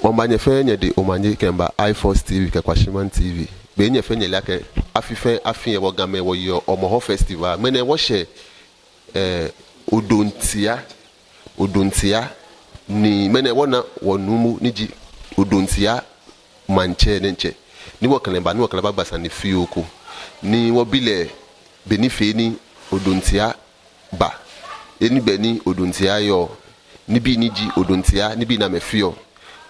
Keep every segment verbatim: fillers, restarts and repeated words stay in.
Wɔmiiba nyɛ fɛɛ nyɛdɛŋ omanye kɛmiiba iForce T V kɛ Kwashieman T V. Be nyɛ fɛɛ nyɛle akɛ afi fɛɛ afi lɛ wɔ Gamɛi wɔyeɔ Hɔmɔwɔ festival. Ŋmɛnɛ wɔshɛ, eh, Oduntia, Oduntia, ni ŋmɛnɛ wɔna wɔnuumo ni ji Oduntia maŋtsɛ diɛŋtsɛ. Ni wɔkɛ lɛ ba, ni wɔkɛ lɛ bagba sane fioo ko. Ni wɔbi lɛ bɔ ni fee ni Oduntia ba, he ni bɛ ni Oduntia yɔɔ, nibii ni ji Oduntia, nibii ni amɛfeɔ.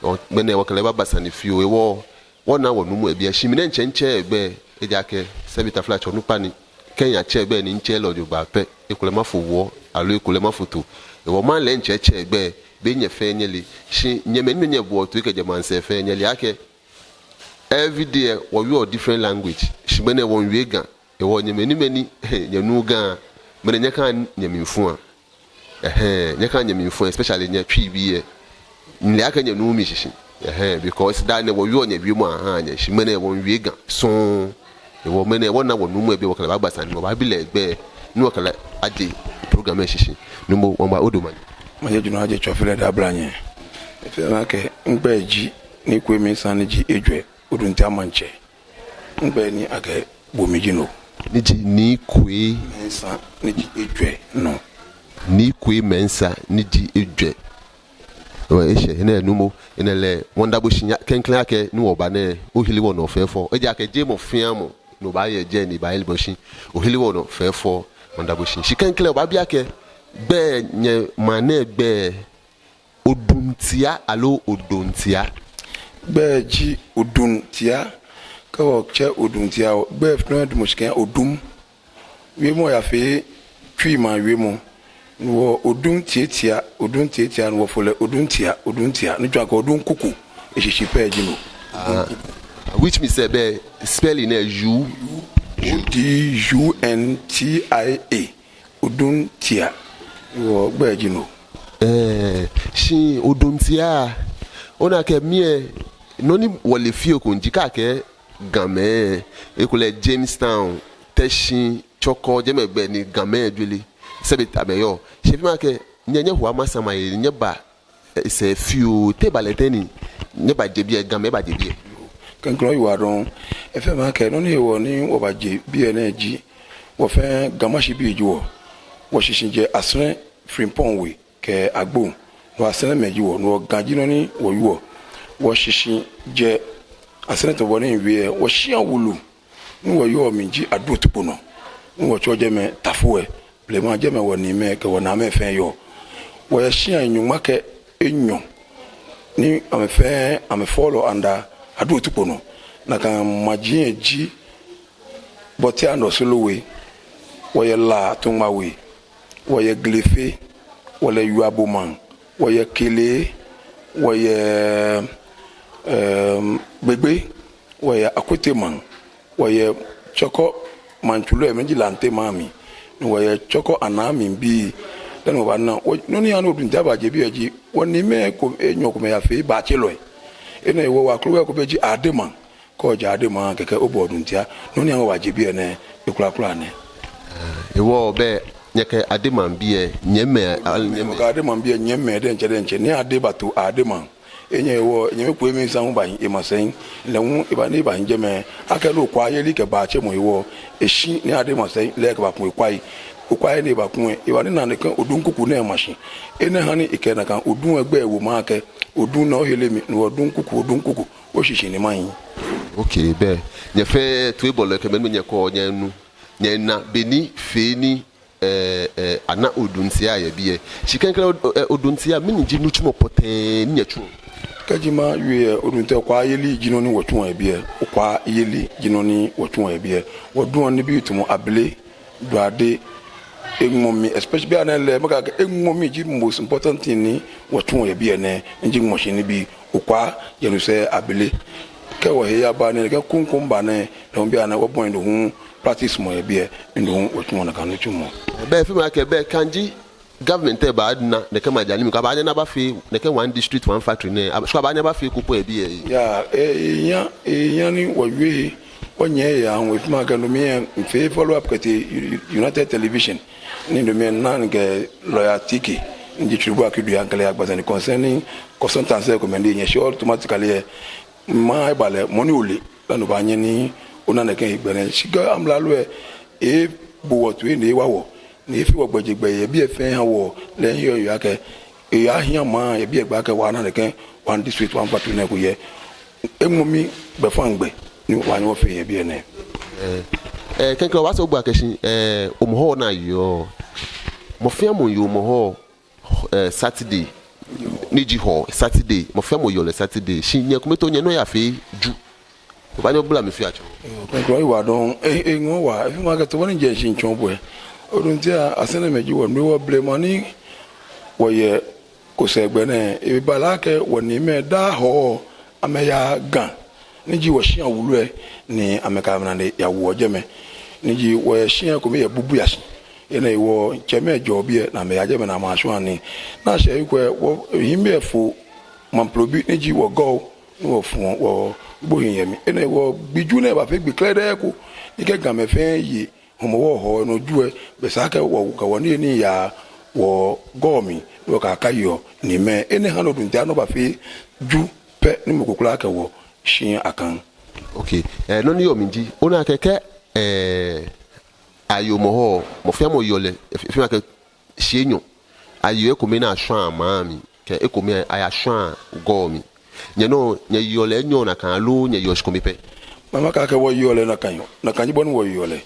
Ɔ, ŋmɛnɛ wɔkɛ lɛ bagba sane fioo, hewɔ wɔna wɔnuumo yɛ biɛ, shi mi diɛŋtsɛ mitsɛ egbɛi, ejaakɛ sɛbi taflatsɛ onukpa ni, kɛ miyatsɛ egbɛi ni mitsɛ lɛ jogbaŋŋ pɛ, ekolɛ mafo wɔ, aloo ekolɛ mafo too. Hewɔ maha lɛ mitsɛ etsɛ egbɛi, be nyɛ fɛɛ nyɛle. Shi nyɛmɛi ni nyɛboɔ toi kɛjɛ maŋsɛɛ fɛɛ, nyɛle akɛ every day wɔwieɔ different language. Shi ŋmɛnɛ wɔmiiwie Ga. Hewɔ nyɛmɛi ni, mɛi ni nyɛnuuu Ga, ŋmɛnɛ nyɛkaha nyɛmli fua. Ɛhɛɛ, nyɛkaha nyɛmli fua, especially nyɛ Twibii lɛ. Mile akɛ nyɛnuuu mi shishi. Ɛhɛɛ, because daa nɛɛ wɔwieɔ nyɛwiemɔ ahaa nyɛ, shi ŋmɛnɛ wɔmiiwie Ga sɔŋŋ. Hewɔ ŋmɛnɛ wɔna wɔnuumo yɛ biɛ, wɔkɛ lɛ bagba sane, wɔbabi lɛ egbɛi, ni wɔkɛ lɛ aje program lɛ shishi. Nuumo, wɔmiiba odɛŋ omanye. Omanye junɔ aje tsɔfelɛ daa bla nyɛ. Efeɔ mi akɛ migbɛi ji Nii Kwei Mensah ni ji ejwɛ, Oduntia maŋtsɛ. Migbɛi ni akɛbo mi ji no. Ni ji Nii Kwei Mensah ni ji ejwɛ nɔ. Nii Kwei Mensah ni ji ejwɛ. Ɔ, eshɛ, enɛ nuumo, enɛ lɛ, wɔmiida bo shi klɛŋklɛŋ akɛ ni wɔba nɛɛ, ohere wɔnɔ fɛfɛo. Ejaakɛ jeee mɔ fɛɛ mɔ ni baaye jɛi ni baahere bo shi. Ohere wɔnɔ fɛfɛo, wɔmiida bo shi. Shi klɛŋklɛŋ wɔbaabi akɛ, gbɛi, nyɛmaŋ nɛɛ gbɛi, Oduntia aloo Oduntia? Gbɛi ji Oduntia. Kɛ wɔtsɛ Oduntia, gbɛi fɛɛ damɔ shi kɛha Odum. Wiemɔ yafee Twi maŋ wiemɔ. Ni wɔ Odum tietia, Odum tietia, ni wɔfo lɛ Oduntia, Oduntia. Ni tsɔɔ akɛ Odum kuku, eshishi pɛ ji no. Ah, which means that be spelling lɛ U. O D U N T I A. Oduntia. Wɔ gbɛi ji no. Ɛɛ, shi Oduntia, ona akɛ mi lɛ, nɔ ni wɔle fioo ko ji akɛ Gamɛi, ekolɛ Jamestown, Teshie, Chorkor, jɛmɛ gbɛi ni Gamɛi jwere. Sɛbi amɛyɔɔ. Shi efeɔ mi akɛ nyɛ, nyɛho amasaŋ maye, nyɛba, eh, sɛɛ fioo, te eba lɛ tɛŋŋ ni nyɛbaje biɛ, Gamɛi baje biɛ? Klɛŋklɛŋ oyiwaladɔŋŋ. Efeɔ mi akɛ nɔ ni hewɔ ni wɔbaje biɛ nɛɛ ji, wɔ fɛɛ Ga Mashi bii ji wɔ. Wɔshishi jɛ Asɛrɛ, Frimpong We kɛ Agboŋ. Ni wɔ Asɛrɛmɛi ji wɔ, ni wɔ Ga ji nɔ ni wɔwieɔ. Wɔshishi jɛ Asɛrɛ tamɔ bɔ ni miwie lɛ, wɔshia wulu ni wɔyɔɔ mli ji Adu Otukpo nɔ, ni wɔtsɛɔ jɛmɛ Tafo We. Blema jɛmɛ wɔniimɛi kɛ wɔnaamɛi fɛɛ yɔɔ. Wɔyɛ shiai nyɔŋma kɛ enyɔ ni amɛ fɛɛ amɛ fall under Adu Otukpo nɔ. Nakai maji lɛ ji Bɔtia Nɔsolo We, wɔyɛ La Tuŋma We, wɔyɛ Glefe, wɔyɛ Yuabo maŋ, wɔyɛ Kele, wɔyɛ, ɛɛm, Gbegbe, wɔyɛ Akwete maŋ, wɔyɛ Chorkor maŋ tsulɔi, mɛi ni ji Lante maŋ mli, ni wɔyɛ Chorkor Anaa mli bii. Dani wɔbana, wɔ, nɔ ni ha ni Oduntia baje biɛ ji, wɔniimɛi ko, enyɔ komɛi yafee Baatselɔi. Enɛ hewɔ wɔ Akrowei ko bɛ ji Ade maŋ. Kɛ ojɛ Ade maŋ kɛkɛ obɔ Oduntia. Nɔ ni ha ni wɔbaje biɛ nɛ, ekwraa kwraa nɛ. Hewɔ bɛ nyɛkɛ Ade maŋ bii lɛ, nyɛmimɛi, al-, nyɛmimɛi. Kɛ Ade maŋ bii lɛ, nyɛmimɛi diɛŋtsɛ diɛŋtsɛ. Ni Ade bato Ade maŋ. Enyɛ hewɔ, enyɛmi Kwei Mensah hu bahi emasɛi. Lɛ hu eba ni ebahi jɛmɛ. Akɛ no okwaa yeli kɛ baatsemɔ hewɔ, eshi ni Ade masɛi lɛ ekɛbaku ekwai. Okwai ni ebaku lɛ, eba ni ena nɛkɛ Odum kuku nɛɛ mashi. Enɛ ha ni ekɛ nakai Odum lɛ gbɛi wo maŋ akɛ, Odum naa ohere mi, no Odum kuku, Odum kuku. Oshishi ni mahi. Okay, bɛ. Nyɛ fɛɛ toibolɔi kɛ mɛi ni nyɛkɔ nyɛnu, nyɛna bɔ ni fee ni, eh, eh, ana Oduntia yɛ biɛ. Shi klɛŋklɛŋ, eh, Oduntia, mɛni ji nitsumɔ pɔtɛɛ ni nyɛtsuɔ? Kɛji mawie lɛ, Oduntia, okwaa yeli ji nɔ ni wɔtsuɔ yɛ biɛ. Okwaa yeli ji nɔ ni wɔtsuɔ yɛ biɛ. Wɔduɔ nibii tamɔ abele, duade, eŋmɔmi, especially bianɛ lɛ, mɛi kɛɛ akɛ eŋmɔmi ji most important thing ni wɔtsuɔ yɛ biɛ nɛɛ, ni ji ŋmɔshi nibii, okwaa, yɛ no sɛɛ abele. kɛ wɔhe yaba nɛɛ, kɛ kuŋ kuŋ ba nɛɛ, lɛ hu bianɛ wɔbɔi no hu practice mɔ yɛ biɛ, no hu wɔtsumɔ nakai nitsumɔ. Bɛ efeɔ mi akɛ bɛ kɛji government lɛ baana nɛkɛ maja lɛ mli, kɛ abaanyɛ ni abafee nɛkɛ one district, one factory nɛɛ, ab-, so abaanyɛ abafee eko po yɛ biɛ. Ya, e, ehiaa, ehiaa ni wɔwie he, wɔnyɛ eya hu, efeɔ mi akɛ no mli lɛ, mifee follow up kɛtee U-, U-, United Television, ni no mli lɛ mina nɛkɛ lawyer T K, ni ji Tsuru Bua Kidu ya kɛlɛ ya gbasa ni concerning consultancy lɛ komɛi ni nyɛshiɔ automatically lɛ, maŋ lɛ eba lɛ, mɔ ni ole lɛ, no baanyɛ ni ona nɛkɛ hegbɛ nɛɛ. Shi kɛ amralo lɛ, ebu wɔ toi ni ewa wɔ, ni efee wɔ gbɛjegbɛ yɛ biɛ fɛɛ eha wɔ, lɛ miheɔ miyeɔ akɛ, ehiaa maŋ yɛ biɛ gbɛ akɛ wɔna nɛkɛ one district, one factory nɛɛ eko yɛ eŋmɔmi gbɛfaŋ gbɛ ni wɔbaanyɛ wɔfee yɛ biɛ nɛɛ. Eh, eh, klɛŋklɛŋ wɔbaasɔ gbɛ akɛ shi, eh, Hɔmɔwɔ naa yɔɔ. Mɔ fɛɛ mɔ yeɔ Hɔmɔwɔ, eh, Saturday, ni ji Hɔɔ Saturday, mɔ fɛɛ mɔ yeɔ lɛ Saturday. Shi nyɛ kome too nyɛnɔ yafee Ju. Obaanyɛ ogbala mli fioo atsɔɔ? Yoo, klɛŋklɛŋ oyiwaladɔŋŋ, e, eŋɔɔ waa, efeɔ mi akɛ tɔ bɔ ni mijɛ shishi mitsɔɔ bo lɛ. Oduntia, Asɛrɛmɛi ji wɔ, no hewɔ blema ni wɔyɛ kosɛɛ gbɛ nɛɛ, eba lɛ akɛ wɔniimɛi daa Hɔɔ amɛyaa Ga, ni ji wɔshia wulu lɛ, ni amɛkɛ amɛnane yawoɔ jɛmɛ. Ni ji wɔyɛ shia ko mli yɛ Bubuyashi. Enɛ hewɔ tsɛmɛi jɛɔ biɛ ni amɛyaa jɛmɛ ni amɛyashwaa nii. Ni ashɛ he ko lɛ, wɔhiimɛi fo Mamprobi ni ji wɔ Gɔɔ, ni wɔfɔɔ wɔgbohii yɛ mli. Enɛ hewɔ gbi Ju nɛɛ bafee gbi krɛdɛɛ ko, ni kɛ Gamɛi fɛɛ ye Hɔmɔwɔ Hɔɔ nɔ Ju lɛ, bɛ esa akɛ wɔkɛ wɔniyenii yaa wɔ Gɔɔ mli, ni wɔkɛyakayeɔ niimɛi. Enɛ ha ni Oduntia nɔ bafee Ju pɛ ni mɔ ko kwraa kɛ wɔ shiii akaŋ. Okay, eh, nɔ ni yɔɔ mli ji, ona akɛ kɛ, eh, aye Hɔmɔwɔ, mɔ fɛɛ mɔ yeɔ lɛ, e, efeɔ mi akɛ shii enyɔ. Ayeɔ ekome ni ashwaa maŋ mli, kɛ ekome ayashwaa Gɔɔ mli. Nyɛnɔ, nyɛyeɔ lɛ enyɔ nakai aloo nyɛyeɔ shii kome pɛ? Mama, kɛ akɛ wɔyeɔ lɛ nakai, nakai ji bɔ ni wɔyeɔ lɛ.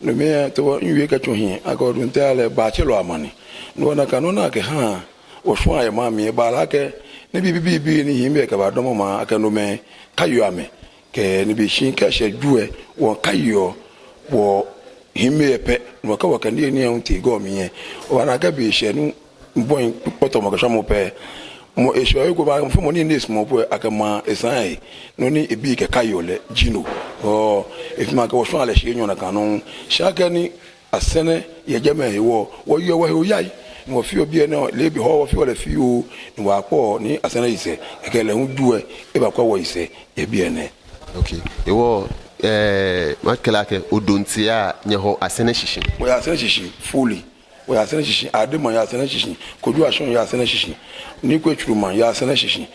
No mli lɛ, tɔ bɔ ni miwie kɛtsɔ hiɛ akɛ Oduntia lɛ, baatselɔ amane. No hewɔ nakai nɔ ni akɛhaa wɔshwaa yɛ maŋ mli lɛ, eba lɛ akɛ nibii bibii ni hiimɛi kɛbadamɔ maŋ, akɛ nomɛi kayeɔ amɛ kɛ nibii. Shi kɛ eshɛ Ju lɛ, wɔkayeɔ wɔhiimɛi lɛ pɛ. No hewɔ kɛ wɔkɛ niyenii lɛ hu tee Gɔɔ mli lɛ, obaana akɛ be eshɛ ni mibɔi kpɔtɔmɔ kɛ shwamɔ pɛ, mɔ eshɛ eko ba, mɔ fɛɛ mɔ ni esumɔɔ po lɛ, akɛ maŋ esaa lɛ, nɔ ni ebii kɛkayeɔ lɛ ji no. Hɔɔ, efeɔ mi akɛ wɔshwaa lɛ shii enyɔ nakai nɔŋŋ. Shi akɛni Asɛrɛ yɛ jɛmɛ hewɔ, wɔyeɔ wɔhe oyai, ni wɔfeɔ biɛ nɛɛ, leebi Hɔɔ wɔfeɔ lɛ fioo, ni wɔyakpɔ ni Asɛrɛ yi sɛɛ, kɛkɛ lɛ hu Ju lɛ ebakwɛ wɔ yi sɛɛ yɛ biɛ nɛɛ. Okay. Hewɔ, eh, makɛɛ lɛ akɛ Oduntia, nyɛ Hɔɔ Asɛrɛ shishi? Wɔyɛ Asɛrɛ shishi fully. Wɔyɛ Asɛrɛ shishi. Ademaŋ yɛ Asɛrɛ shishi. Kojo Ashong yɛ Asɛrɛ shishi. Nii Kwei Tsuruma yɛ Asɛrɛ shishi.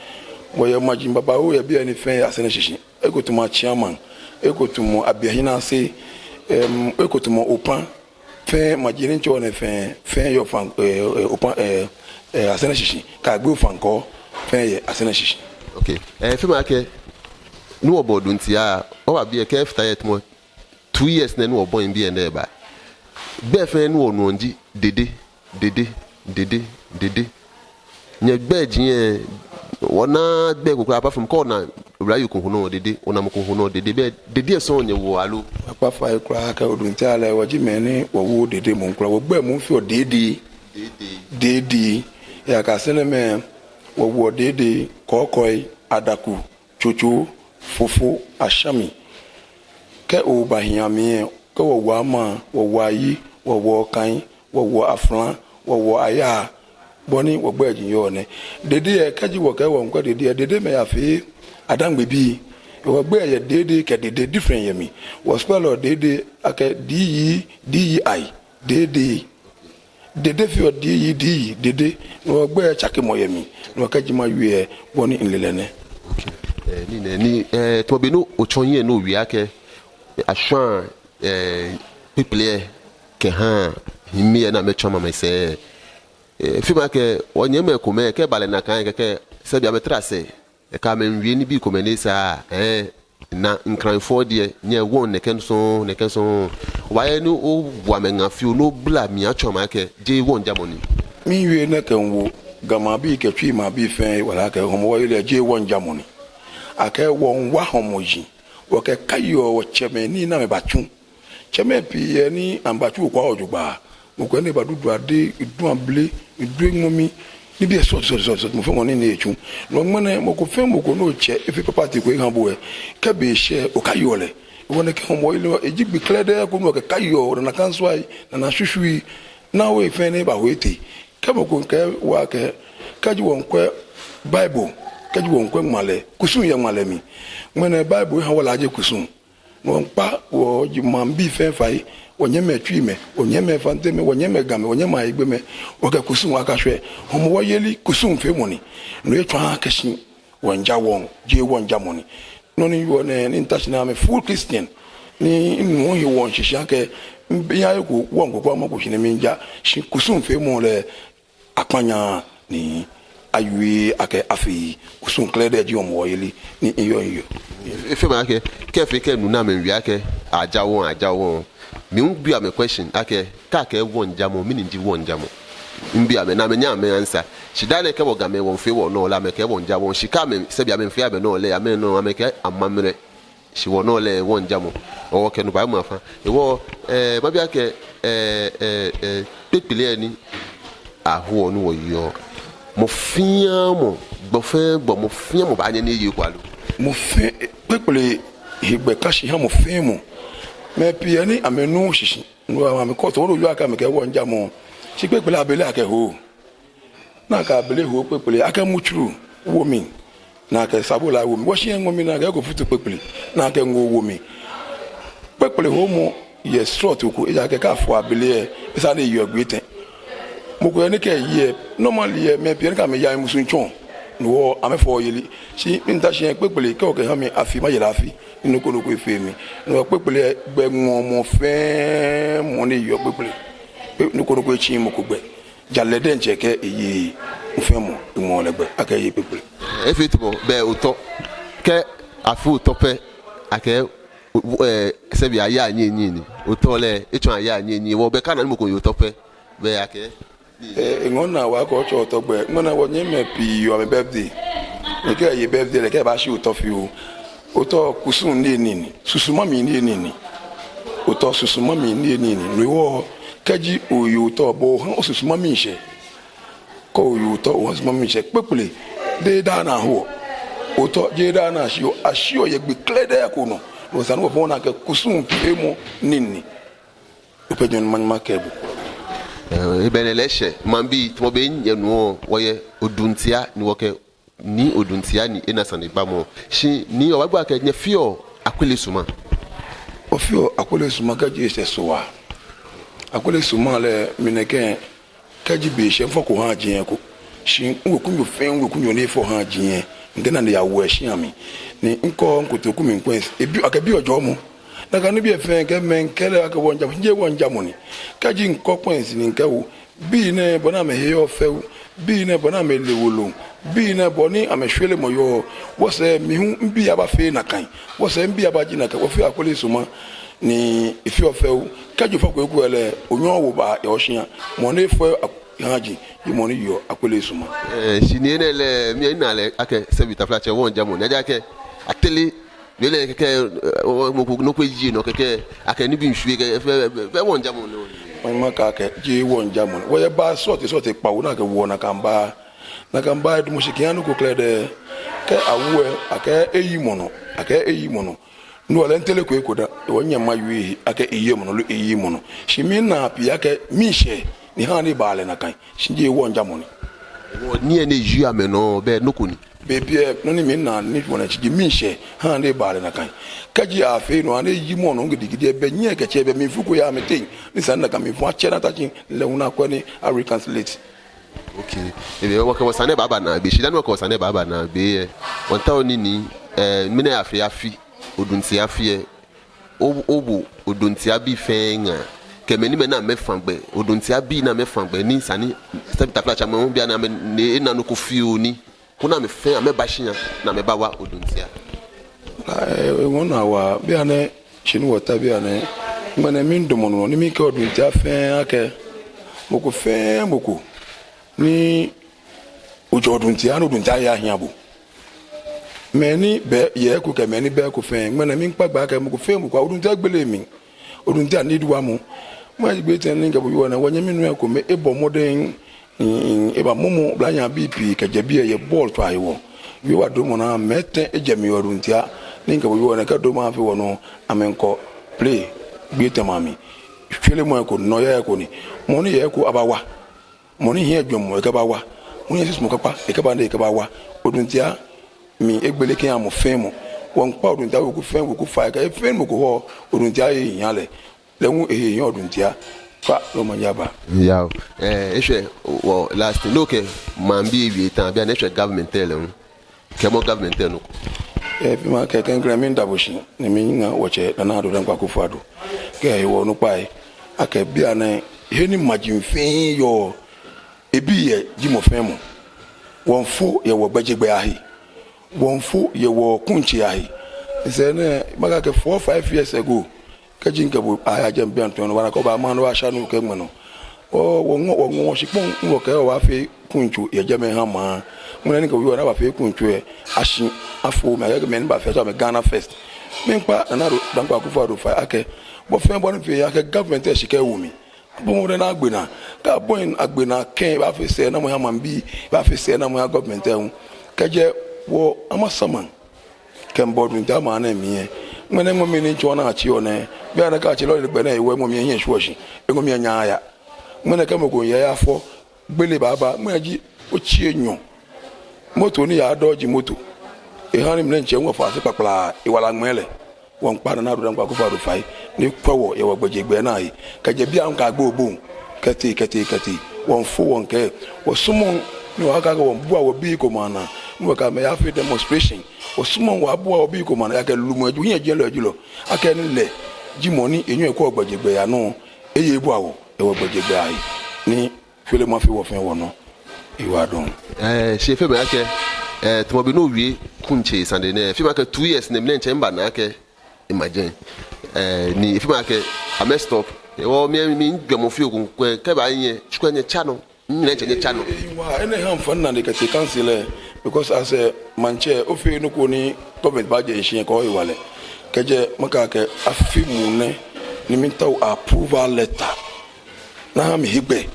Wɔyɛ maji babaoo yɛ biɛ ni fɛɛ yɛ Asɛrɛ shishi. Ekotumɔ Achiaman, ekotumɔ Abiahinase, em, ekotumɔ Opan, fɛɛ maji ni mitsɔɔ nɛɛ fɛɛ, fɛɛ yɛ Opan, eh, eh, Opan, eh, eh, Asɛrɛ shishi. Kɛ Agbe Ofankor, fɛɛ yɛ Asɛrɛ shishi. Okay. Eh, efeɔ mi akɛ, ni wɔbɔ Oduntia, wɔba biɛ kɛ after yɛ tamɔ two years nɛɛ ni wɔbɔi biɛ nɛɛ ba. Gbɛi fɛɛ ni wɔnuɔ ji Dede, Dede, Dede, Dede. Nyɛ gbɛi ji yɛ, wɔnaaa gbɛi ko kwraa apart from kɛ ona Owula Yoo ko nɔ Dede, ona mɔ ko nɔ Dede, bɛ Dede lɛ sɔŋŋ nyɛwoɔ aloo? Akpa fai kwraa akɛ Oduntia lɛ, wɔji mɛi ni wɔwooo Dede moŋ kwraa. Wɔgbɛi moŋ feɔ Dede. Dede. Dede. Ejaakɛ Asɛrɛmɛi, wɔwoɔ Dede, Kɔɔkɔi, Adaku, Tsotso, Fofo, Ashami. Kɛ oba hii amli lɛ, kɛ wɔwo Amaa, wɔwo Ayi, wɔwo Okai, wɔwo Afla, wɔwo Ayaa, bɔ ni wɔgbɛi ji yɔɔ nɛ. Dede lɛ, kɛji wɔkɛɛ wɔmiikwɛ Dede lɛ, Dedemɛi yafee Adaŋme bii. Wɔgbɛi yɛ Dede kɛ Dede, different yɛ mli. Wɔspellɔ Dede akɛ D E D E I, Dede. Dede feɔ D E D E, Dede. No hewɔ gbɛi tsakemɔ yɛ mli. No hewɔ kɛji mawie lɛ, bɔ ni mile lɛ nɛ. Okay. Eh, ni nɛ, ni, eh, tamɔ bɔ ni otsɔ hiɛ ni owie akɛ, eh, ashwaa, eh, kpekple lɛ kɛhaa hiimɛi lɛ ni amɛtsɔɔ amɛsɛɛ. Eh, efeɔ mi akɛ, wɔnyɛmimɛi komɛi, kɛ eba lɛ nakai kɛkɛ, sɛbi amɛtara sɛɛ. Ekɛ amɛ miiwie nibii komɛi ni sa, eh, ni ŋkranfo diɛ, nyɛ wɔŋ nɛkɛ sɔŋŋ, nɛkɛ sɔŋŋ. Obaanyɛ ni owo amɛ ŋaa fioo, ni ogbala mli otsɔɔ amɛ akɛ, jeee wɔŋjamɔ ni. Miiwie nɛkɛ miiwo Ga maŋbii kɛ Twi maŋbii fɛɛ wala akɛ Hɔmɔwɔ yeli lɛ jeee wɔŋjamɔ ni. Akɛ wɔmiiwa hɔmɔ yi, wɔkɛkaia wɔtsɛmɛi nii ni amɛbatsu. Tsɛmɛi pii yɛ ni amɛbatsu okwaa ojogbaŋŋ. Mɔ ko yɛ ni eba Dudu Ade, edu Able, edu Eŋmɔmi, Nibii lɛ srɔto, srɔto, srɔto, srɔto, mɔ fɛɛ mɔ ni eeetsu. No hewɔ ŋmɛnɛ mɔ ko fɛɛ mɔ ko ni otsɛ efee property ko eha bo lɛ, kɛ be shɛ okaiɔ lɛ. Hewɔ nɛkɛ Hɔmɔwɔ yeli lɛ eji gbi krɛdɛɛ ko ni okɛ kaiɔ, ona nakai nsɔi, ona nakai shishii, ni awo he fɛɛ ni eba eho etee. Kɛ mɔ ko kɛɛ bo akɛ, kɛji wɔŋkwɛ Bible, kɛji wɔŋkwɛ ŋmalɛ, kusum yɛ ŋmalɛ mli. Ŋmɛnɛ Bible eha wɔlaaje kusum. Wɔŋkpa wɔji maŋbii fɛɛ fai, wɔnyɛmimɛi Tsuimɛi, wɔnyɛmimɛi Fantemɛi, wɔnyɛmimɛi Gamɛi, wɔnyɛmimɛi Ayigbemɛi, wɔkɛ kusum akashwɛ. Hɔmɔwɔ yeli kusum feemɔ ni. No etsɔɔ akɛ shi wɔŋja wɔŋ, jeee wɔŋjamɔ ni. Nɔ ni yɔɔ nɛɛ, ni mita shi ni I'm a full Christian, ni minu mihe wɔŋ shishi akɛ, miyaye ko wɔŋ ko kwraa mako shi ni miŋja, shi kusum feemɔ lɛ akpanya ni awie akɛ afee. Kusum krɛdɛɛ ji Hɔmɔwɔ yeli ni miyɔɔ miyeɔ. Efeɔ mi akɛ, kɛ efee akɛ minu ni amɛwie akɛ aja wɔŋ, aja wɔŋ, mibi amɛ question akɛ, kɛ akɛɛ wɔŋjamɔ, mɛni ji wɔŋjamɔ? Mibi amɛ ni amɛnyɛ amɛ answer. Shi daa nɛɛ kɛ wɔ Gamɛi wɔŋfee wɔnɔ lɛ, amɛkɛɛ wɔŋja wɔŋ. Shi kɛ amɛ, sɛbi amɛŋfee amɛnɔ lɛ, amɛnɔ, amɛkɛɛ amammerɛ. Shi wɔnɔ lɛ wɔŋjamɔ. Ɔɔ, kɛ nu ba ma fa. Hewɔ, eh, mabi akɛ, eh, eh, eh, kpekpele lɛ ni ahoɔ ni wɔyeɔ, mɔ fɛɛ mɔ, gbɔ fɛɛ gbɔ, mɔ fɛɛ mɔ baanyɛ ni eye eko lo? Mɔ fɛɛ, kpekpele hegbɛ ka shi ha mɔ fɛɛ mɔ. Mɛi pii yɛ ni amɛnuuu shishi. No hewɔ amɛkɔ tɔ, wolo yɔɔ akɛ amɛkɛɛ wɔŋjamɔ. Shi kpekpele abele akɛhoɔ. Ni akɛ abele hoɔ kpekpele, akɛ mutsuru wo mli, ni akɛ sabolai wo mli. Wɔshi yɛ ŋmɔ mli ni akɛ eko futu kpekpele, ni akɛ ŋoo wo mli. Kpekpele hoomɔ yɛ srɔto ko, ejaakɛ kɛ afɔ abele lɛ, esa ni eyeɔ gbii etɛ. Mɔ ko yɛ ni kɛ eye lɛ, normally lɛ, mɛi pii yɛ ni kɛ amɛya lɛ musuŋtsɔ, no hewɔ amɛfɔɔɔ yeli. Shi mita shi yɛ kpekpele, kɛ okɛha mi afi, maye lɛ afi, ni nɔ ko nɔ ko efee mi. No hewɔ kpekpele lɛ gbɛ ŋɔɔ mɔ fɛɛ mɔ ni yeɔ kpekpele. Kpe-, nɔ ko nɔ ko etsiii mɔ ko gbɛ. Jalɛ diɛŋtsɛ kɛ eye, mɔ fɛɛ mɔ eŋɔɔ lɛ gbɛ akɛ eye kpekpele. Efee tamɔ bɛ otɔ. Kɛ afee otɔ pɛ, akɛ, o-, o-, eh, sɛbi aya niyenii ni. Otɔ lɛ, etsɔɔ aya niyenii. Hewɔ bɛ kɛ ana ni mɔ ko ye otɔ pɛ, bɛ akɛ, eh, eŋɔɔ minaa waa akɛ otsɛɔ otɔ gbɛ. Ŋmɛnɛ wɔnyɛmimɛi pii yeɔ amɛ birthday. Ni kɛ eye birthday lɛ, kɛ ebaashi otɔ fioo, otɔ kusum niyenii ni, susuma mli niyenii ni. Otɔ susuma mli niyenii ni. No hewɔ kɛji oye otɔ, bo oha osusuma miishɛɛ. Kɛ oye otɔ, oha osusuma miishɛɛ. Kpekpele, jeee daa nɛɛ ahoɔ. Otɔ, jeee daa nɛɛ ashiɔ. Ashiɔ yɛ gbi krɛdɛɛ ko nɔ. No esa ni wɔfɛɛ wɔna akɛ kusum feemɔ nii ni. Opɛ jɔn manyɛ makɛɛ bo. Eh, ebɛ nɛ lɛ shɛ, maŋbii, tamɔ bɔ ni nyɛnuɔ, wɔyɛ Oduntia ni wɔkɛ Nii Oduntia ni ena sanegbamɔ. Shi ni obaagba akɛ nyɛfeɔ Akwele suma. Wɔfeɔ Akwele suma kɛji eshɛ Sohaa. Akwele suma lɛ, mi nɛkɛ, kɛji be shɛ mifɔko haaji lɛ eko. Shi miwekunyo fɛɛ miwekunyo ni efɔ haaji lɛ, mikɛ nane yawo eshia mli. Ni mikɔ mikotoku mli kwɛ, ebi, akɛbiɔ jɔɔmɔ. Nakai nibii lɛ fɛɛ kɛ mɛi kɛɛ lɛ akɛ wɔŋjamɔ, jeee wɔŋjamɔ ni. Kɛji mikɔ kwɛ ni mikɛwo, bii nɛɛ bɔ ni amɛhe yɔɔ fɛo, bii nɛɛ bɔ ni amɛle wolo, bii nɛɛ bɔ ni amɛshwelemɔ yɔɔ, wɔsɛɛ mi hu mibii abaafee nakai, wɔsɛɛ mibii abaaji nakai, wɔfeɔ Akwele suma ni efeɔ fɛo. Kɛji ofɔko eko lɛ, onyɛŋ owo ba yɛ oshia, mɔ ni efɔ haaji ji mɔ ni yeɔ Akwele suma. Eh, shi ni enɛ lɛ, mi hu mina lɛ akɛ sɛbi taflatsɛ wɔŋjamɔ ni, ejaakɛ atere, belɛ kɛkɛ, eh, mɔ ko nɔ ko eji nɔ kɛkɛ, akɛ nibii miishwie kɛkɛ, fɛɛ, fɛɛ, fɛɛ wɔŋjamɔ ni. Manyɛ makɛɛ akɛ jeee wɔŋjamɔ ni. Wɔyɛ baa srɔtoi srɔtoi kpawo ni akɛwoɔ nakai baa. Nakai baa lɛ edamɔ shi kɛha nɔ ko krɛdɛɛ. Kɛ awo lɛ, akɛɛ eyi mɔ nɔ, akɛɛ eyi mɔ nɔ. No hewɔ lɛ mitere ko eko da, hewɔ minyɛŋ mawie akɛ eyi mɔ nɔ loo eyiii mɔ nɔ. Shi mina pii akɛ miishɛɛ ni ha ni eba lɛ nakai. Shi jeee wɔŋjamɔ ni. Hewɔ nii lɛ ni eyiɔ amɛnɔ, bɛ nɔ ko ni. Bei pii lɛ, nɔ ni mina ni wɔna tsi ji miishɛɛ ha ni eba lɛ nakai. Kɛji afee no, ha ni eyi mɔ nɔ gidigidi lɛ, bɛ nyɛ kɛ tsɛ, bɛ mlifu ko yaa amɛteŋ, ni esa ni nakai mlifu atsɛ ni ata shi lɛ hu ni akwɛ ni a-reconciliate. Okay. Ebɛ, wɔkɛ wɔsane baaba naagbee, shi dani wɔkɛ wɔsane baaba naagbee lɛ, wɔmiitao ni ni, eh, mɛni afee afi, Oduntia afi lɛ, o, owo Oduntia bii fɛɛ ŋaa, kɛ mɛi ni amɛ ni amɛfã gbɛ, Oduntia bii ni amɛfã gbɛ, ni esa ni, sɛbi taflatsɛ, amɛ hu bianɛ amɛ ni ena nɔ ko fioo ni, koni amɛ fɛɛ amɛba shia ni amɛbawa Oduntia. Aa, eh, eŋɔɔ minaa waa, bianɛ, shi ni wɔta bianɛ, ŋmɛnɛ miidamɔ nɔ ni mikɛɛ Oduntia fɛɛ akɛ, mɔ ko fɛɛ mɔ ko ni ojɛ Oduntia, ni Oduntia yaa hiɛ bo. Mɛi ni bɛ yɛ eko kɛ mɛi ni bɛ eko fɛɛ, ŋmɛnɛ miikpa gbɛ akɛ mɔ ko fɛɛ mɔ ko, Oduntia gbele mli. Oduntia need wamɔ. Maji gbi etɛ ni mikɛ bo wieɔ nɛɛ, wɔnyɛmi nuu lɛ ekome ebɔ mɔdɛŋ Eba momo oblahii abii pii kɛjɛ biɛ yɛ bɔɔlutswaa hewɔ. Wiemɔ adumɔ naa mɛi etɛ ejɛ mli yɛ Oduntia. Ni mikɛ bo wieɔ nɛɛ, kɛ doma fee wɔnɔ, amɛmiikɔ play gbii etɛ amli. Shweremɔ eko, nɔyaa eko ni. Mɔ ni yɛ eko abawa. Mɔ ni hiɛ jwɛŋmɔ ekɛbawa. Mɔ ni hiɛ susumɔ kpakpa ekɛba ni ekɛbawa. Oduntia mli egbele kɛha mɔ fɛɛ mɔ. Wɔmiikpa Oduntia weku fɛɛ weku fai akɛ efee mɔ ko hɔ, Oduntia he hiaa lɛ. Lɛ hu ehe hiaa Oduntia. Fa lɛ omanye aba. Yao. Eh, eshwɛ wɔ last thing. No kɛ maŋbii wie ta, bianɛ eshwɛ government lɛ hu. Kɛɛmɔ government lɛ nɔ ko. Eh, efeɔ mi akɛ klɛŋklɛŋ miida bo shi, ni miiŋa wɔtsɛ Nana Addo Dankwa Akufo-Addo. Kɛ hewɔ onukpai, akɛ bianɛ, he ni maji fɛɛ yɔɔ, ebiɛ ji mɔ fɛɛ mɔ. Wɔmiifo yɛ wɔgbɛjegbɛi ahe. Wɔmiifo yɛ wɔkuŋtsei ahe. Sɛɛ nɛɛ, makɛɛ akɛ four, five years ago, kɛji mikɛ bo aya jɛmɛ bianɛ tɔɔ nɔ, wɔna akɛ oba maŋ nɔ, wɔsha nu kɛ ŋmɛnɛ. Wɔ, wɔŋɔ, wɔŋɔ wɔshikpɔŋ, ni wɔkɛɛ wɔbaafee kuŋtso yɛ jɛmɛ ha maŋ. Ŋmɛnɛ ni mikɛ bo wieɔ nɛɛ, abaafee kuŋtso yɛ, ashi afo, mɛi akɛ mɛi ni baafee, atsɛɔ amɛ Ghana First. Miikpa Nana Addo Dankwa Akufo-Addo fai akɛ, bɔ fɛɛ bɔ ni afee akɛ government lɛ shika ewo mli. Abɔ mɔdɛŋ ni agbe naa. Kɛ abɔi agbe naa kɛ, ebaafee sɛɛnamɔ eha maŋbii, ebaafee sɛɛnamɔ eha government lɛ hu. Kɛjɛ wɔ Amasaman kɛmiiba Oduntia maŋ nɛɛ mli lɛ. Ŋmɛnɛ ŋmɔ mli ni mitsɔ ni atsi yɔɔ nɛɛ, bianɛ kɛ atsi lɔle gbɛ nɛɛ, ewo ŋmɔ mli lɛ ehiɛ shwieɔ shi. Eŋɔ mli lɛ enyɛɛɛ aya. Ŋmɛnɛ kɛ mɔ ko miiya eyafɔ, gbele baaba, ŋmɛnɛ ji otsi enyɔ. Moto ni yaa dɔji moto. Eha ni mlɛŋtsɛ ŋɔ fɔ ase kpakpla, ewala ŋmɛɛ lɛ. Wɔmiikpa Nana Addo Dankwa Akufo-Addo fai, ni ekwɛ wɔ yɛ wɔgbɛjegbɛi lɛ ahe. Kɛjɛ biɛ aahu kɛyagbe obonu. Kɛtee, kɛtee, kɛtee. Wɔmiifo wɔmiikɛɛ, wɔsumɔɔɔ ni wɔkakɛɛ wɔmiibua wɔbii komɛi anaa, ni wɔkɛ amɛ yafee demonstration. Wɔsumɔɔɔ wɔbua wɔbii komɛi anaa, ejaakɛ lumɔ eji, hiɛnyiɛlɔ eji lɛ. Akɛni lɛ ji mɔ ni enyɔ ekwɛ wɔgbɛjegbɛi anɔ, eye ebua wɔ yɛ wɔgbɛjegbɛi ahe. Ni shweremɔ afee wɔ fɛɛ wɔnɔ. Yiwaladɔŋŋ. Eh, shi efeɔ mi akɛ, eh, tamɔ bɔ ni owie kuŋtsei sane nɛɛ, efeɔ mi akɛ two years nɛɛ mli lɛ mitsɛ miba naa akɛ ema jɛi. Eh, ni efeɔ mi akɛ amɛ stop. Ewɔ mi, mi, mijwɛŋmɔ fioo ko kwɛ, kɛba nyɛ, tsukɛ nyɛtsa nɔ. Mli lɛ mitsɛ nyɛtsa nɔ. Ewa, enɛ ha mifɔ nane kɛtee council lɛ, because as a maŋtsɛ, ofeee nɔ ko ni government baajɛ shishi kɛha hewalɛ. Kɛjɛ makɛɛ akɛ afi muu nɛɛ, ni miitao approval letter. Ni aha mi hegbɛ